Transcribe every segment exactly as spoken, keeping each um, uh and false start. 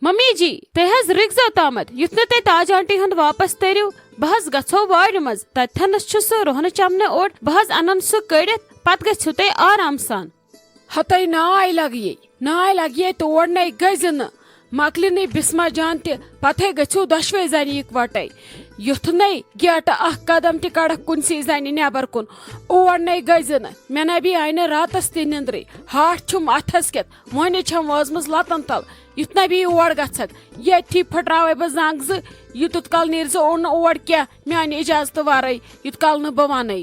Mummy جی، تُہۍ حظ رُکزیو تامتھ، یُتھ نہٕ تُہۍ تاج آنٹی ہُنٛد واپس تٔرِو۔ بہٕ حظ گژھو وارِ منٛز، تتٮ۪ن چھُ سُہ رُہنہٕ چمنہٕ اوٚڑ، بہٕ حظ انن سُہ کٔڑِتھ، پتہٕ گژھِو تُہۍ آرام سان۔ ہتَے ناے لگیے، ناے لگیے تور نے گٔزِ نہٕ، مۄکلہِ نے بسمہ جان تہِ، پتہٕ گٔژھِو دۄشوے زنہِ یکوٹے۔ یُتھ نے گیٹہٕ اکھ قدم تہِ کڑکھ کُنسی زنہِ نٮ۪بر کُن، اور نے گٔزِ نہٕ۔ مےٚ نہ بیٚیہِ آیہِ نہٕ راتس تہِ نِندرٕے، ہاٹھ چھُم اتھس کٮ۪تھ، وۄنۍ چھم وٲژمٕژ لتن تل۔ یُتھ نہ بیٚیہِ اور گژھکھ، ییٚتھی پھٕٹراوے بہٕ زنگ زٕ، یوٗتُت کال نیرِ زٕ اوٚڑ نہٕ اور کینٛہہ میانہِ اجازتہٕ ورٲے، یوٗت کال نہٕ بہٕ ونے۔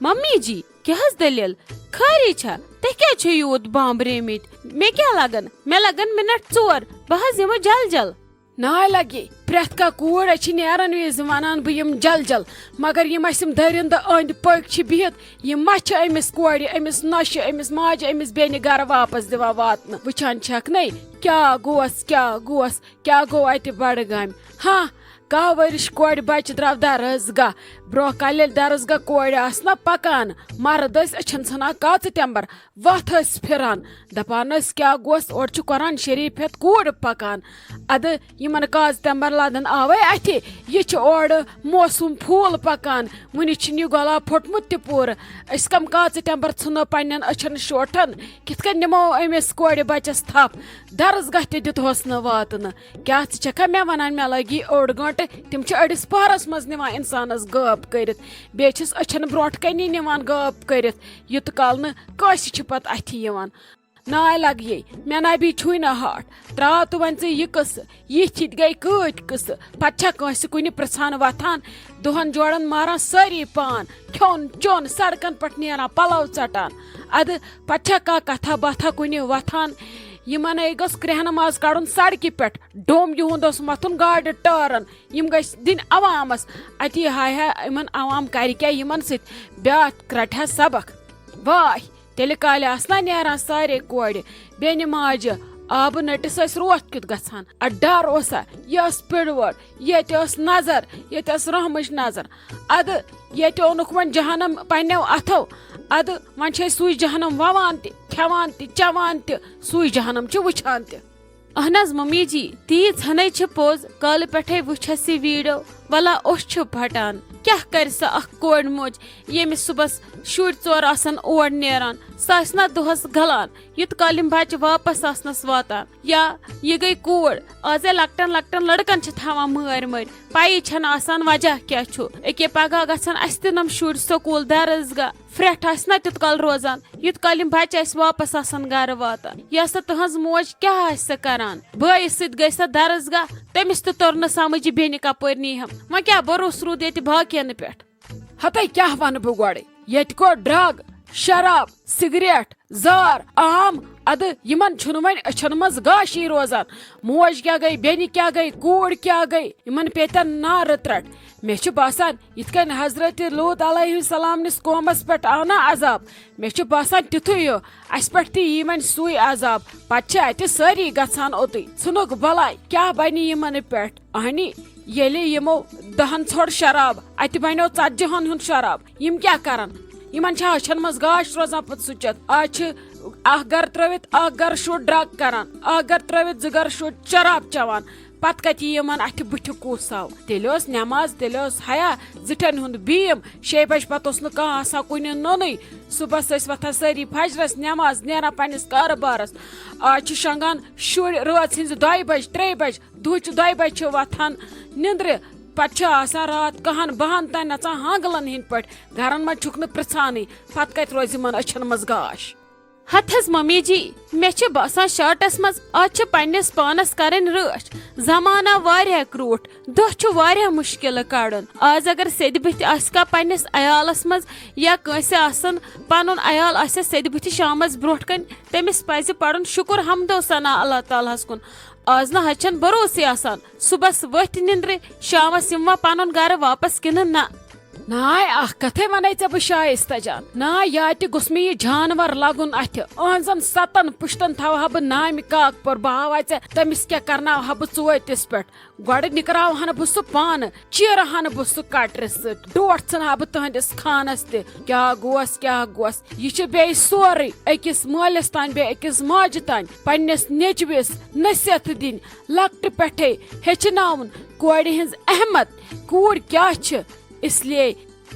ممی جی، کیٛاہ حظ دٔلیٖل؟ خٲرٕے چھا؟ تُہۍ کیٛازِ چھِو یوٗت بامبریمٕتۍ؟ مےٚ کیٛاہ لگن؟ مےٚ لگن منٹ ژور، بہٕ حظ یِمہٕ جل جل۔ ناے لگے، پرٛٮ۪تھ کانٛہہ کوٗر چھِ نیرن وِزِ ونان، "بہٕ یِمہٕ جل جل"، مگر یِم اَسہِ یِم دٔرِنٛدٕ أنٛدۍ پٔکۍ چھِ بِہِتھ، یِم ما چھِ أمِس کورِ، أمِس نۄشہِ، أمِس ماجہِ، أمِس بیٚنہِ گرٕ واپس دِوان واتنہٕ؟ وٕچھان چھکھ نے، کیٛاہ گوس، کیٛاہ گوس، کیٛاہ گوٚو اَتہِ بڈگامہِ؟ ہاں، کاہ ؤرِش کورِ بچہِ درٛاو درسگاہ۔ برٛونٛہہ کالہِ ییٚلہِ درسگاہ کورِ آسہٕ نا پکان، مرد ٲسۍ أچھن ژھٕنان کاژٕ ٹٮ۪مبر، وتھ ٲسۍ پھران، دپان ٲسۍ، "کیٛاہ گوس، اورٕ چھُ قرآن شریٖف ہٮ۪تھ کوٗر پکان۔" ادٕ یِمن کاژٕ ٹٮ۪مبر لدن آوے اتھِ، یہِ چھُ اورٕ موسم پھوٗل پکان، وُنہِ چھُنہٕ یہِ گۄلاب پھوٚٹمُت تہِ پوٗرٕ۔ أسۍ کم کاژٕ ٹٮ۪مبر ژھٕنو پننٮ۪ن أچھن شوٹھن؟ کِتھ کٔنۍ نِمو أمِس کورِ بچس تھپھ؟ درسگاہ تہِ دِتہوس نہٕ واتنہٕ۔ کیٛاہ ژٕ چھکھا مےٚ ونان، مےٚ لگی اوٚڑ گٲنٛٹہٕ؟ تِم چھِ أڑِس پہرس منٛز نِوان انسانس غٲب کٔرِتھ، بیٚیہِ چھِس أچھن برونٛٹھ کنی نِوان غٲب کٔرِتھ، یوٗت کال نہٕ کٲنٛسہِ چھِ پتہٕ اتھِ یِوان۔ ناے لگیے، مےٚ ناے بیٚیہِ چھُے نہٕ ہاٹھ۔ ترٛاو تہٕ وۄنۍ ژٕ یہِ قٕصہٕ، یِتھۍ یِتھۍ گٔے کۭتۍ قٕصہٕ۔ پتہٕ چھا کٲنٛسہِ کُنہِ پرژھان وۄتھان؟ دۄہن جوڑن ماران سٲری پان، کھیوٚن چیوٚن، سڑکن پٮ۪ٹھ نیران، پلو ژٹان۔ ادٕ پتہٕ چھا کانٛہہ کتھا باتھا کُنہِ وۄتھان؟ یِمن ہے گوٚژھ کرٛہنہٕ ماز کڑُن سڑکہِ پٮ۪ٹھ، ڈوٚم یِہُنٛد اوس متھُن گاڑِ ٹٲرن۔ یِم گٔژھۍ دِنۍ عوامس۔ اتی ہاے ہا یِمن عوام کرِ کیٛاہ یِمن سۭتۍ، بیٛاکھ رٹہِ ہا سبق۔ واے، تیٚلہِ کالہِ آسہٕ نا نیران سارے کورِ، بیٚنہِ ماجہِ، آبہٕ نٔٹِس ٲسۍ روتھ کیُتھ گژھان۔ اَ ڈر اوسا؟ یہِ ٲس پِڑوٲر، ییٚتہِ ٲس نظر، ییٚتہِ ٲس رحمٕچ نظر۔ اَدٕ ییٚتہِ اوٚنُکھ وۄنۍ جہنم پننیو اَتھو، اَدٕ وۄنۍ چھِ أسۍ سُے جہنم وَوان تہِ، کھٮ۪وان تہِ، چٮ۪وان تہِ، سُے جہنم چھِ وٕچھان تہِ۔ اہن حظ ممی جی، تیٖژ ہنٕے چھِ پوٚز، کالہٕ پٮ۪ٹھے وٕچھ اَسہِ یہِ ویٖڈیو، ولا اوٚش چھُ پھٹان۔ کیٛاہ کرِ سۄ اکھ کورِ موج، ییٚمِس صُبحس شُرۍ ژور آسن اور نیران، سۄ آسہِ نا دۄہس گلان، یوٗت کال یِم بچہِ واپس آسنس واتان؟ یا یہِ گٔے کوٗر، آزے لۄکٹٮ۪ن لۄکٹٮ۪ن لڑکن چھِ تھاوان مٲرۍ مٲرۍ، پیی چھنہٕ آسان وجہ کیٛاہ چھُ۔ أکے پگاہ گژھن اَسہِ تہِ نۄم شُرۍ سکوٗل، درس گاہ، پھرٛٹھ آسہِ نا تیُت کال روزان، یُت کال یِم بچہِ اَسہِ واپس آسن گرٕ واتان۔ یا سۄ تُہنٛز موج کیٛاہ آسہِ سۄ کران؟ بٲیِس سۭتۍ گٔے سۄ درس گاہ، تٔمِس تہِ توٚر نہٕ سمجھ یہِ بیٚنہِ کپٲرۍ نیٖہم۔ وۄنۍ کیٛاہ بروسہٕ روٗد ییٚتہِ باقین پٮ۪ٹھ؟ ہتے کیٛاہ ونہٕ بہٕ گۄڈے، ییٚتہِ کوٚر ڈرگ، شراب، سگریٹ، زار عام۔ ادٕ یِمن چھُنہٕ وۄنۍ أچھن منٛز گاشی روزان۔ موج کیٛاہ گٔے، بیٚنہِ کیٛاہ گٔے، کوٗر کیٛاہ گٔے، یِمن پیتن نارٕ ترٛٹھ۔ مےٚ چھُ باسان، یِتھ کٔنۍ حضرت لوط علیہ السلام نِس قومس پٮ۪ٹھ آو نا عذاب، مےٚ چھُ باسان تیُتھُے ہیوٗ اَسہِ پٮ۪ٹھ تہِ یی وۄنۍ سُے عذاب۔ پتہٕ چھِ اَتہِ سٲری گژھان اوٚتُے۔ ژھٕنُکھ بلاے، کیٛاہ بنہِ یِمن پٮ۪ٹھ؟ اہنی، ییٚلہِ یِمو دہن ژھوٚڑ شراب، اَتہِ بنیو ژتجی ہن ہُنٛد شراب۔ یِم کیٛاہ کرن؟ یِمن چھا أچھن منٛز گاش روزان پتہٕ سُہ چٮ۪تھ؟ آز چھِ اکھ گرٕ ترٲوِتھ اکھ گرٕ شُر ڈرگ کران، اکھ گرٕ ترٲوِتھ زٕ گرٕ شُرۍ شراب چٮ۪وان۔ پتہٕ کتہِ یِیہِ یِمن اتھِ بُتھِ کُس آو؟ تیٚلہِ اوس نٮ۪ماز، تیٚلہِ اوس حیا، زِٹھٮ۪ن ہُنٛد بیٖم۔ شیٚیہِ بجہِ پتہٕ اوس نہٕ کانٛہہ آسان کُنہِ نوٚنُے۔ صُبحس ٲسۍ وۄتھان سٲری فجرس نٮ۪ماز، نیران پننِس کارٕبارس۔ آز چھِ شۄنٛگان شُرۍ رٲژ ہٕنٛزِ دۄیہِ بجہِ، ترٛیٚیہِ بجہِ، دُہچہِ دۄیہِ بجہِ چھِ وۄتھان نِندرِ۔ پتہٕ چھِ آسان راتھ کاہن بہن تام نژان ہانگلن ہٕنٛدۍ پٲٹھۍ۔ گرن منٛز چھُکھ نہٕ پرژھانٕے، پتہٕ کتہِ روزِ یِمن أچھن منٛز گاش؟ ہتھ حظ ممی جی، مےٚ چھِ باسان شارٹس منٛز آز چھِ پننِس پانس کرٕنۍ رٲچھ۔ زمانہ واریاہ کرٛوٗٹھ، دۄہ چھُ واریاہ مُشکِل کڑُن۔ آز اگر سیٚدِ بٕتھِ آسہِ کانٛہہ پننِس عیالس منٛز یا کٲنٛسہِ آسن پنُن عیال آسٮ۪س سیٚدِ بٕتھِ شامس برونٛٹھ کنہِ، تٔمِس پزِ پرُن شُکر حمد و ثنا اللہ تعالیٰ ہس کُن۔ آز نہ حظ چھنہٕ بروسٕے آسان، صُبحس ؤتھۍ نِندرِ، شامس یِموا پنُن گرٕ واپس کِنہٕ نہ۔ ناے، اکھ کتھے ونے ژےٚ بہٕ شایستہ جان۔ ناے، یا تہِ گوٚژھ مےٚ یہِ جانور لگُن اتھِ۔ أہنزن ستن پُشتن تھاوہا بہٕ نامہِ کاک پور۔ بہٕ ہاوہا ژےٚ تٔمِس کیٛاہ کرناوہا بہٕ ژوتِس پٮ۪ٹھ۔ گۄڈٕ نِکراوہن بہٕ سُہ پانہٕ، چیرہن بہٕ سُہ کٹرِ سۭتۍ، ڈوٹھ ژھٕنہٕ ہا بہٕ تہنٛدِس خانس تہِ۔ کیٛاہ گوس، کیٛاہ گوس؟ یہِ چھُ بیٚیہِ سورُے أکِس مٲلِس تام، بیٚیہِ أکِس ماجہِ تام۔ پننِس نیٚچوِس نصیحت دِنۍ، لۄکٹہِ پٮ۪ٹھے ہیٚچھناوُن کورِ ہٕنٛز اہمیت، کوٗر کیٛاہ چھِ۔ اس لیے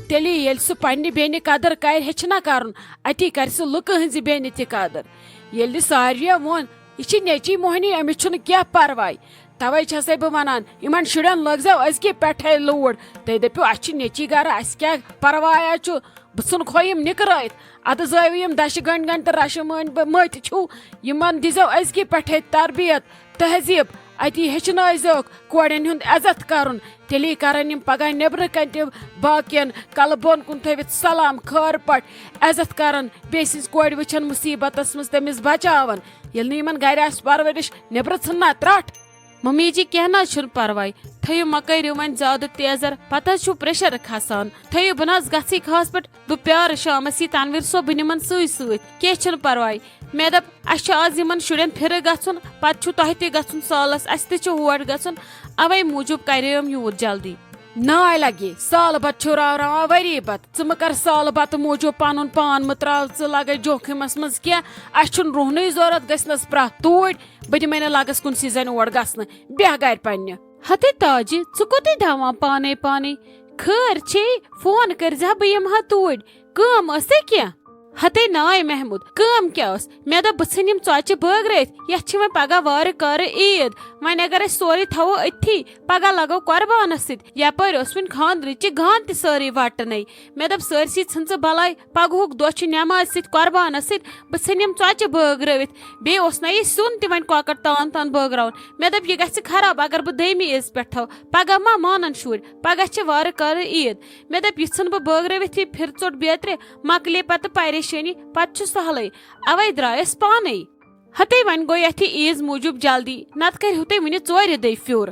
تیٚلی ییٚلہِ سُہ پننہِ بیٚنہِ قدر کرِ، ہیٚچھِ نا کرُن، اتی کرِ سُہ لُکہٕ ہٕنٛزِ بیٚنہِ تہِ قدر۔ ییٚلہِ ساروِیو ووٚن، "یہِ چھِ نیٚچی موہنی، أمِس چھُنہٕ کینٛہہ پرواے"، توے چھسے بہٕ ونان، یِمن شُرٮ۪ن لٲگزیو أزکی پٮ۪ٹھے لوٗر۔ تُہۍ دٔپِو، "اسہِ چھِ نیٚچی گرٕ، اسہِ کیٛاہ پروایا چھُ؟ بہٕ ژھُنہٕ کھو یِم نِکرٲیِتھ۔ ادٕ زٲیِو یِم دَچھِ گٔنڈۍ گٔنڈۍ تہٕ رشہٕ مٲنۍ بہٕ مٔتۍ چھِو، یِمن دیٖزیو أزکی پٮ۪ٹھے تربیت، تہذیب۔ اتی ہیٚچھنٲیزیوکھ کورٮ۪ن ہُنٛد عزت کرُن۔ تیٚلی کرن یِم پگاہ نیٚبرٕ کنہِ تہِ باقین کلہٕ بۄن کُن تھٲوِتھ سلام خٲر پٲٹھۍ عزت کرن۔ بیٚیہِ سٕنٛز کورِ وٕچھن مُصیبتس منٛز تٔمِس بچاون۔ ییٚلہِ نہٕ یِمن گرِ آسہِ پرورش، نیٚبرٕ ژھٕننا ترٛٹھ۔" ممی جی، کینٛہہ نہ حظ چھُنہٕ پرواے، تھٲیِو مہ کٔرِو وۄنۍ زیادٕ تیزر، پتہٕ حظ چھُو پریشر کھسان۔ تھٲیِو، بہٕ نہ حظ گژھٕے خاص پٲٹھۍ، بہٕ پیارٕ شامس یی تنویر صٲب، بہٕ نِمن سُے سۭتۍ، کینٛہہ چھُنہٕ پرواے۔ مےٚ دوٚپ، اسہِ چھُ آز یِمن شُرٮ۪ن پھِرٕ گژھُن، پتہٕ چھُ تۄہہِ تہِ گژھُن سالس، اسہِ تہِ چھُ ہور گژھُن، اوے موٗجوٗب کریوم یوٗت جلدی۔ ناے لگے، سال بتہٕ چھُ راوراوان ؤری بتہٕ۔ ژٕ مہٕ کر سال بتہٕ موٗجوٗب پنُن پان مہٕ تراو ژٕ لگے جوخمس منٛز کینٛہہ۔ اسہِ چھُنہٕ رُہنٕے ضروٗرت، گٔژھۍ نس پرٛتھ توٗرۍ۔ بہٕ دِمے نہٕ لگس کُنسٕے زنہِ اور گژھنہٕ۔ بیٚہہ گرِ پننہِ۔ ہتے تاجہِ، ژٕ کوٚتٕے دھاوان پانے پانے؟ خٲر چھے، فون کٔرزِ ہا، بہٕ یِمہٕ ہا توٗرۍ۔ کٲم ٲسے کینٛہہ؟ ہتے ناے محمود، کٲم کیٛاہ ٲس؟ مےٚ دوٚپ، بہٕ ژھٕنہٕ یِم ژۄچہِ بٲگرٲوِتھ، یتھ چھِ وۄنۍ پگاہ وارٕ کارٕ عیٖد۔ وۄنۍ اگر أسۍ سورُے تھاوو أتھی، پگاہ لگو قربانس سۭتۍ۔ یپٲرۍ اوس وُنہِ خانٛدرٕچہِ گان تہِ سٲرٕے وٹنَے۔ مےٚ دوٚپ، سٲرسٕے ژھٕن ژٕ بلاے، پگہُک دۄہ چھُ نٮ۪مازِ سۭتۍ، قربانس سۭتۍ، بہٕ ژھٕنہٕ یِم ژۄچہِ بٲگرٲوِتھ۔ بیٚیہِ اوس نہ یہِ سیُن تہِ وۄنۍ کۄکر تان تان بٲگراوُن۔ مےٚ دوٚپ، یہِ گژھِ خراب اگر بہٕ دوٚیمہِ عیٖذ پٮ۪ٹھ تھاوٕ۔ پگاہ ما مانن شُرۍ؟ پگاہ چھِ وارٕ کارٕ عیٖد۔ مےٚ دوٚپ، یہِ ژھٕنہٕ بہٕ بٲگرٲوِتھ، یہِ پھِرٕ ژوٚٹ بیترِ، مۄکلے پتہٕ پریشٲنی، پتہٕ چھُ سہلٕے۔ اوے درٛایس پانے۔ ہتے وۄنۍ گوٚو یتھِ عیٖذ موٗجوٗب جلدی، نتہٕ کرِہو تُہۍ وُنہِ ژورِ دۄہہِ پھیُر۔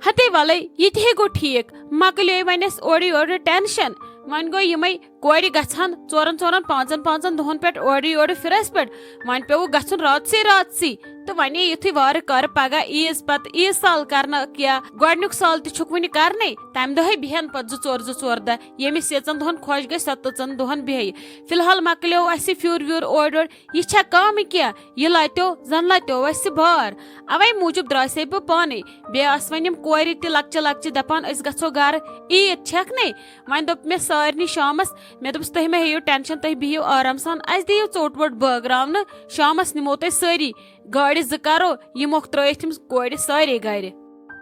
ہتے ولے، یہِ تہِ ہے گوٚو ٹھیٖک، مۄکلیے وۄنۍ اسہِ اورٕ یورٕ ٹینشن۔ وۄنۍ گوٚو یِمے کورِ گژھن ژورن ژورن پانٛژن پانٛژن دۄہن پٮ۪ٹھ اورٕ یورٕ پھِرس پٮ۪ٹھ۔ وۄنۍ پیوٚوُکھ گژھُن راتسٕے راتسٕے۔ تہٕ وۄنۍ یِتھُے وارٕ کارٕ پگاہ عیٖذ پتہٕ عیٖذ سال کرنہٕ کیا، گۄڈنیُک سال تہِ چھُکھ وُنہِ کرنے، تمہِ دۄہے بیہن پتہٕ زٕ ژور زٕ ژور دۄہ، ییٚمِس ییژن دۄہن خۄش گژھِ، سۄ تٔژن دۄہن بیہہِ۔ فی الحال مۄکلیو اسہِ پھیُر ویُر اورٕ یورٕ، یہِ چھا کامٕے کینٛہہ؟ یہِ لتیو زن لتیو اسہِ بار۔ اوے موٗجوٗب درٛاسے بہٕ پانے۔ بیٚیہِ آسہٕ وۄنۍ یِم کورِ تہِ لۄکچہِ لۄکچہِ دپان، أسۍ گژھو گرٕ، عیٖد چھکھ نے؟ وۄنۍ دوٚپ مےٚ سارنٕے شامس، مےٚ دوٚپُس، تُہۍ مہ ہیٚیِو ٹینشن، تُہۍ بِہِو آرام سان، اسہِ دِیِو ژوٚٹ ووٚٹ بٲگراونہٕ، شامس نِمو تُہۍ سٲری گاڑِ زٕ کرو، یِموکھ ترٲیِتھ یِم کورِ سارے گرِ۔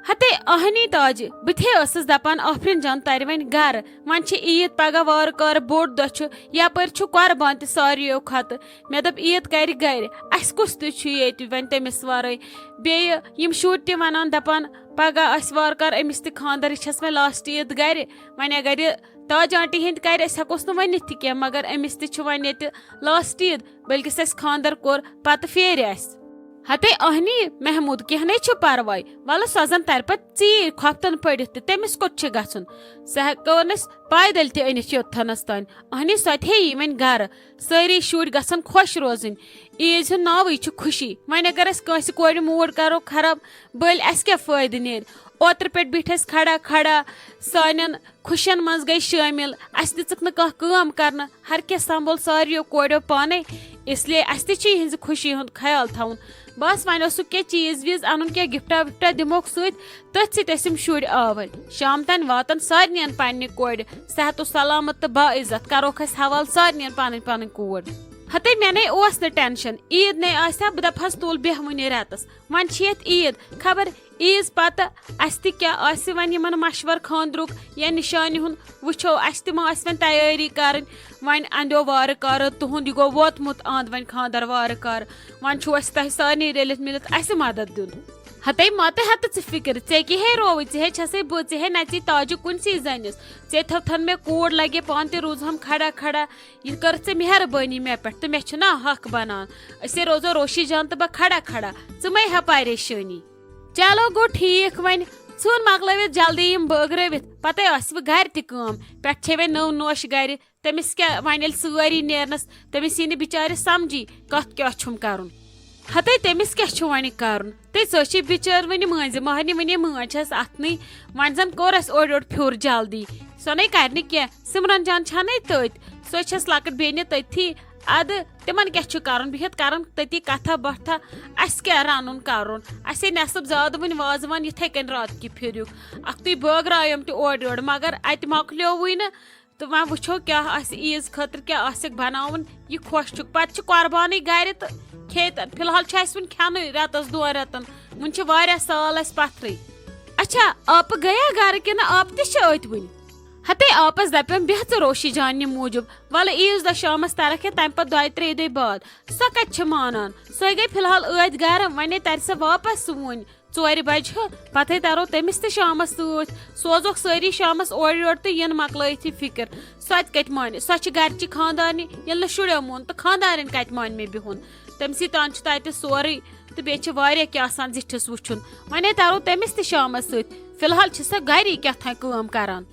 ہتے آہنی تاجہِ، بہٕ تہِ ہے ٲسٕس دپان، آفرین جان ترِ وۄنۍ گرٕ، وۄنۍ چھِ عیٖد پگاہ وارٕ کارٕ بوٚڑ دۄہ چھُ، یپٲرۍ چھُ قربان تہِ ساروِیو کھۄتہٕ۔ مےٚ دوٚپ، عیٖد کرِ گرِ، اسہِ کُس تہِ چھُ ییٚتہِ وۄنۍ تٔمِس ورٲے؟ بیٚیہِ یِم شُرۍ تہِ ونان، دپان، پگاہ آسہِ وارٕ کارٕ أمِس تہِ خانٛدر، یہِ چھس وۄنۍ لاسٹ عیٖد گرِ، وۄنۍ اگر یہِ تاج آنٹی ہٕنٛدۍ کرِ، أسۍ ہٮ۪کوس نہٕ ؤنِتھ تہِ کینٛہہ، مگر أمِس تہِ چھُ وۄنۍ ییٚتہِ لاسٹ عیٖد، بلکہِ اَسہِ خانٛدر کوٚر پتہٕ پھیرِ اَسہِ۔ ہتے اہنی محمود، کینٛہہ نے چھُ پرواے، وَلہٕ سۄ زن ترِ پتہٕ ژیٖرۍ کھۄفتن پٔرِتھ تہِ، تٔمِس کوٚت چھُ گژھُن؟ سۄ ہٮ۪کون أسۍ پیدل تہِ أنِتھ یوٚتتھنس تام۔ اہنی، سۄ تہِ ہے یی وۄنۍ گرٕ، سٲری شُرۍ گژھن خۄش روزٕنۍ۔ عیٖد ہُنٛد ناوٕے چھُ خوشی، وۄنۍ اگر أسۍ کٲنٛسہِ کورِ موٗڈ کرو خراب، بٔلۍ اَسہِ کیٛاہ فٲیدٕ نیرِ؟ اوترٕ پٮ۪ٹھ بیٖٹھۍ أسۍ کھڑا کھڑا، سانٮ۪ن خوشین منٛز گٔے شٲمِل۔ اَسہِ دِژٕکھ نہٕ کانٛہہ کٲم کرنہٕ، ہر کینٛہہ سنبھول ساروِیو کورٮ۪و پانے، اس لیے اَسہِ تہِ چھُ یِہنٛزِ خوشی ہُنٛد خیال تھاوُن۔ بس وۄنۍ اوسُکھ کینٛہہ چیٖز ویٖز اَنُن، کینٛہہ گفٹا وفٹا دِموکھ سۭتۍ، تٔتھۍ سۭتۍ ٲسۍ یِم شُرۍ آوٕرۍ۔ شام تام واتن سارنِین پننہِ کورِ صحت و سلامت تہٕ باعزت، کرہوکھ أسۍ حوالہٕ سارنِین پنٕنۍ پنٕنۍ کوٗر۔ ہتے مےٚ نے اوس نہٕ ٹینشن، عیٖد نے آسہِ ہا، بہٕ دپہٕ ہس تُل بیٚہہ وُنہِ رٮ۪تس، وۄنۍ چھِ یتھ عیٖد، خبر عیٖز پتہٕ اسہِ تہِ کیٛاہ آسہِ وۄنۍ یِمن مشور خانٛدرُک یا نِشانہِ ہُنٛد، وٕچھو اسہِ تہِ ما آسہِ وۄنۍ تیٲری کرٕنۍ۔ وۄنۍ اندیو وارٕ کارٕ تُہُنٛد یہِ گوٚو ووتمُت اند وۄنۍ خانٛدر وارٕ کارٕ، وۄنۍ چھُو اسہِ تۄہہِ سارنٕے رٔلِتھ مِلِتھ اسہِ مدد دیُن۔ ہتے ماتے ہتہٕ ژٕ فکر، ژےٚ کہِ ہے رووٕے، ژےٚ ہے چھسے بہٕ، ژےٚ ہے نژی تاجہِ کُنسٕے زنِس، ژےٚ تھٲوتھن مےٚ کوٗر لگے پانہٕ تہِ روٗزہم کھڑا کھڑا، یہِ کٔرٕتھ ژےٚ مہربٲنی مےٚ پٮ۪ٹھ تہٕ مےٚ چھُنہ حق بنان، أسے روزو روشی جان تہٕ بہٕ کھڑا کھڑا، ژٕ مہ ہےٚ پریشٲنی۔ چلو گوٚو ٹھیٖک، وۄنۍ ژھٕن مۄکلٲوِتھ جلدی یِم بٲگرٲوِتھ، پتے آسہِ وۄنۍ گرِ تہِ کٲم۔ پٮ۪ٹھٕ چھے وۄنۍ نٔو نوش گرِ، تٔمِس کیٛاہ وۄنۍ ییٚلہِ سٲری نیرنس، تٔمِس یی نہٕ بِچارِ سمجھی کتھ کیٛاہ چھُم کرُن۔ ہتے تٔمِس کیٛاہ چھُ وۄنۍ کرُن؟ تہٕ سۄ چھِ بِچٲر وٕنہِ مٲنزِ، مہرنہِ وٕنہِ مٲنز چھس اتھنٕے۔ وۄنۍ زن کوٚر اسہِ اورٕ یورٕ پھیُر جلدی۔ سۄ نے کرِ نہٕ کینٛہہ، سمرن جان چھا نے تٔتۍ؟ سۄ چھس لۄکٕٹ بیٚنہِ تٔتھی۔ ادٕ تِمن کیٛاہ چھُ کرُن؟ بِہِتھ کرن تٔتی کتھا باتھا۔ اسہِ کیٛاہ رنُن کرُن؟ اسے نٮ۪صٕب زیادٕ وٕنہِ وازوان یِتھے کٔنۍ راتہٕ کہِ پھِریُک۔ اکھتُے بٲگرایوم تہِ اورٕ یورٕ، مگر اتہِ مۄکلیووٕے نہٕ۔ تہٕ وۄنۍ وٕچھو کیٛاہ آسہِ عیٖز خٲطرٕ کیٛاہ آسٮ۪کھ بناوُن۔ یہِ خۄش چھُکھ، پتہٕ چھِ قۄربانٕے گرِ تہٕ کھیٚیہِ تن۔ فی الحال چھُ اسہِ وُنہِ کھٮ۪نُے رٮ۪تس دۄن رٮ۪تن، وُنہِ چھِ واریاہ سال اسہِ پتھرٕے۔ اچھا، آپہٕ گٔیا گرٕ کِنہٕ آپہٕ تہِ چھِ أتۍ وُنہِ؟ ہتے آپس دپیوم، بیٚہہ ژٕ روشی جانہِ موٗجوٗب، ولہٕ عیٖز دۄہ شامس ترکھ یا تمہِ پتہٕ دۄیہِ ترٛیٚیہِ دۄہہِ بعد۔ سۄ کتہِ چھِ مانان؟ سۄے گٔے فی الحال ٲدۍ گرٕ، وۄنۍ ترِ سۄ واپس سُہ وُنہِ۔ ژورِ بجہِ ہیوٚو، پتہٕ ترو تٔمِس تہِ شامس سۭتۍ۔ سوزوکھ سٲری شامس اورٕ یورٕ تہٕ یِن مۄکلٲیِتھ یہِ فِکر۔ سۄ تہِ کتہِ مانہِ؟ سۄ چھِ گرچی خاندارنہِ، ییٚلہِ نہٕ شُرٮ۪و مون تہٕ خاندارٮ۪ن کتہِ مانہِ مےٚ بِہُن؟ تٔمسٕے تام چھُ تتہِ سورُے، تہٕ بیٚیہِ چھِ واریاہ کینٛہہ آسان زِٹھِس وُچھُن۔ وۄنۍ ترو تٔمِس تہِ شامس سۭتۍ۔ فی الحال چھِ سۄ گری کیٛاہ تھام کٲم کران۔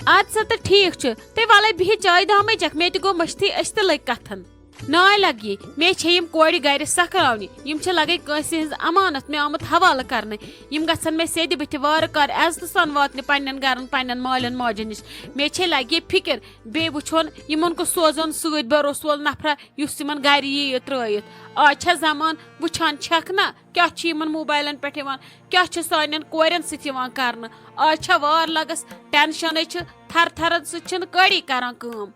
اد سا تہٕ ٹھیٖک چھُ، تُہۍ ولے بِہِتھ چایہِ دامے چکھ، مےٚ تہِ گوٚو مٔشتھٕے، أسۍ تہِ لٔگۍ کتھن۔ ناے لگہِ، مے چھے یِم کورِ گرِ سکھراونہِ، یِم چھِ لگے کٲنٛسہِ ہٕنٛز امانت مےٚ آمُت حوالہٕ کرنہٕ۔ یِم گژھن مےٚ سیٚدِ بٕتھِ وارٕ کارٕ عزتہٕ سان واتنہِ پننٮ۪ن گرن، پننٮ۪ن مالٮ۪ن ماجٮ۪ن نِش۔ مے چھے لگہِ یہِ فکر، بیٚیہِ وٕچھون یِمن کُس سوزون سۭتۍ بروسہٕ وول نفرا، یُس یِمن گرِ ییہِ ترٲیِتھ۔ آز چھا زمان وٕچھان چھکھ نا، کیٛاہ چھُ یِمن موبایلن پٮ۪ٹھ یِوان، کیٛاہ چھُ سانٮ۪ن کورٮ۪ن سۭتۍ یِوان کرنہٕ۔ آز چھا وار لگس، ٹینشنٕے چھِ، تھر تھرن سۭتۍ چھِنہٕ کٔڑی کران کٲم۔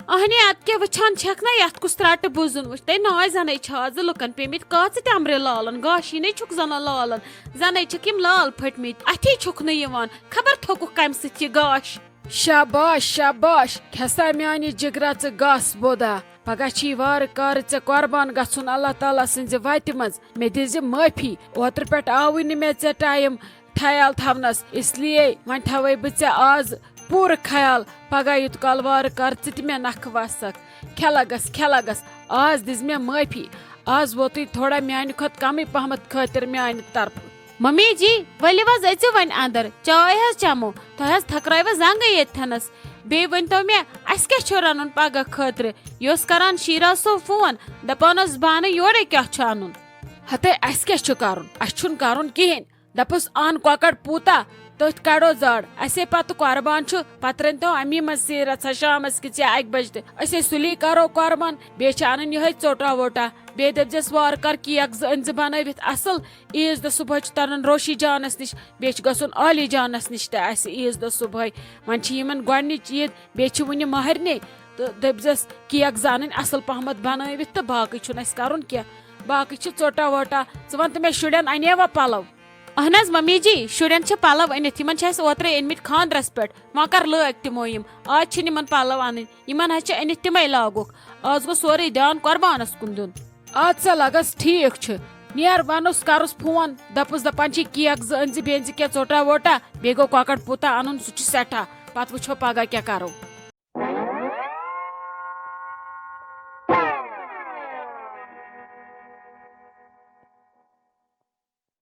اہنی، اتھ کیٛاہ وٕچھان چھکھ نا، یتھ کُس ترٛٹہٕ بُزُن وٕچھ۔ تَے ناے زنے چھِ آز لُکن پیمٕتۍ کاژٕ تمبرِ لالن، گاشی نے چھُکھ زنان لالن، زنے چھِکھ یِم لال پھٔٹمٕتۍ، اتھی چھُکھ نہٕ یِوان، خبر تھوٚکُکھ کمہِ سۭتۍ یہِ گاش۔ شاباش، شاباش، کھسا میانہِ جگرا ژٕ گس بودا۔ پگاہ چھی وارٕ کارٕ ژےٚ قربان گژھُن اللہ تعالیٰ سٕنزِ وتہِ منٛز۔ مےٚ دِزِ معٲفی، اوترٕ پٮ۪ٹھ آوٕے نہٕ مےٚ ژےٚ ٹایم خیال تھاونس، اس لیے وۄنۍ تھاوے بہٕ ژےٚ آز پوٗرٕ خیال۔ پگاہ یُت کال وارٕ کر ژٕ تہِ مےٚ نکھٕ وسکھ۔ کھلہ گس، کھلہ گس، آز دِژ مےٚ معٲفی۔ آز ووتُے تھوڑا میانہِ کھۄتہٕ کمٕے پہمتھ خٲطرٕ میانہِ طرفہٕ۔ ممی جی، ؤلِو حظ أژِو وۄنۍ اندر، چاے حظ چمو، تۄہہِ حظ تھکرٲیوٕ زنگے ییٚتہِ تھنس۔ بیٚیہِ ؤنۍتو مےٚ، اسہِ کیٛاہ چھُ رنُن پگاہ خٲطرٕ؟ یہِ اوس کران شیرا صٲب فون، دپان اوس بانہٕ یورے کیٛاہ چھُ انُن۔ ہتے، اسہِ کیٛاہ چھُ کرُن؟ اسہِ چھُنہٕ کرُن کِہیٖنۍ۔ دپُس، ان کۄکر پوٗتا، تٔتھۍ کڑو زڑ۔ اسے پتہٕ قربان چھُ، پتہٕ رٔنۍ تو امی منٛز سیٖرتھ سا شامس کہِ ژےٚ اکہِ بجہِ تہِ۔ أسے سُلی کرو قربان، بیٚیہِ چھِ انٕنۍ یِہوٚے ژوٚٹا ووٚٹا۔ بیٚیہِ دٔپزٮ۪س وارٕ کار کیک زٕ أنۍ زِ بنٲوِتھ اصل۔ عیٖز دۄہ صبحٲے چھُ ترُن روشی جانس نِش، بیٚیہِ چھُ گژھُن عالی جانس نِش تہِ اسہِ عیٖز دۄہ صبحٲے۔ وۄنۍ چھِ یِمن گۄڈنِچ عیٖد، بیٚیہِ چھِ وُنہِ مہرنہِ، تہٕ دٔپزٮ۪س کیک زٕ انٕنۍ اصل پہمتھ بنٲوِتھ، تہٕ باقٕے چھُنہٕ اسہِ کرُن کینٛہہ۔ باقٕے چھِ ژوٚٹا ووٚٹا۔ ژٕ وَن تہٕ مےٚ، شُرٮ۪ن اَنیوا پَلو؟ اہن حظ ممی جی، شُرٮ۪ن چھِ پَلو أنِتھ، یِمن چھِ اَسہِ اوترَے أنۍ مٕتۍ خانٛدرَس پٮ۪ٹھ۔ وۄنۍ کر لٲگۍ تِمو یِم؟ آز چھِنہٕ یِمن پَلو اَنٕنۍ، یِمن حظ چھِ أنِتھ تِمے لاگُکھ۔ آز گوٚو سورُے دیان قۄربانَس کُن دیُن۔ اَدٕ سا لَگس ٹھیٖک چھُ، نیر وَنُس کرُس فون، دَپُس دَپان چھِ کیک زٕ أنۍ زِ، بیٚیہِ أنۍ زِ کینٛہہ ژوٚٹا ووٚٹا، بیٚیہِ گوٚو کۄکر پوٗتا اَنُن، سُہ چھُ سٮ۪ٹھاہ۔ پَتہٕ وٕچھو پگاہ کیٛاہ کرو۔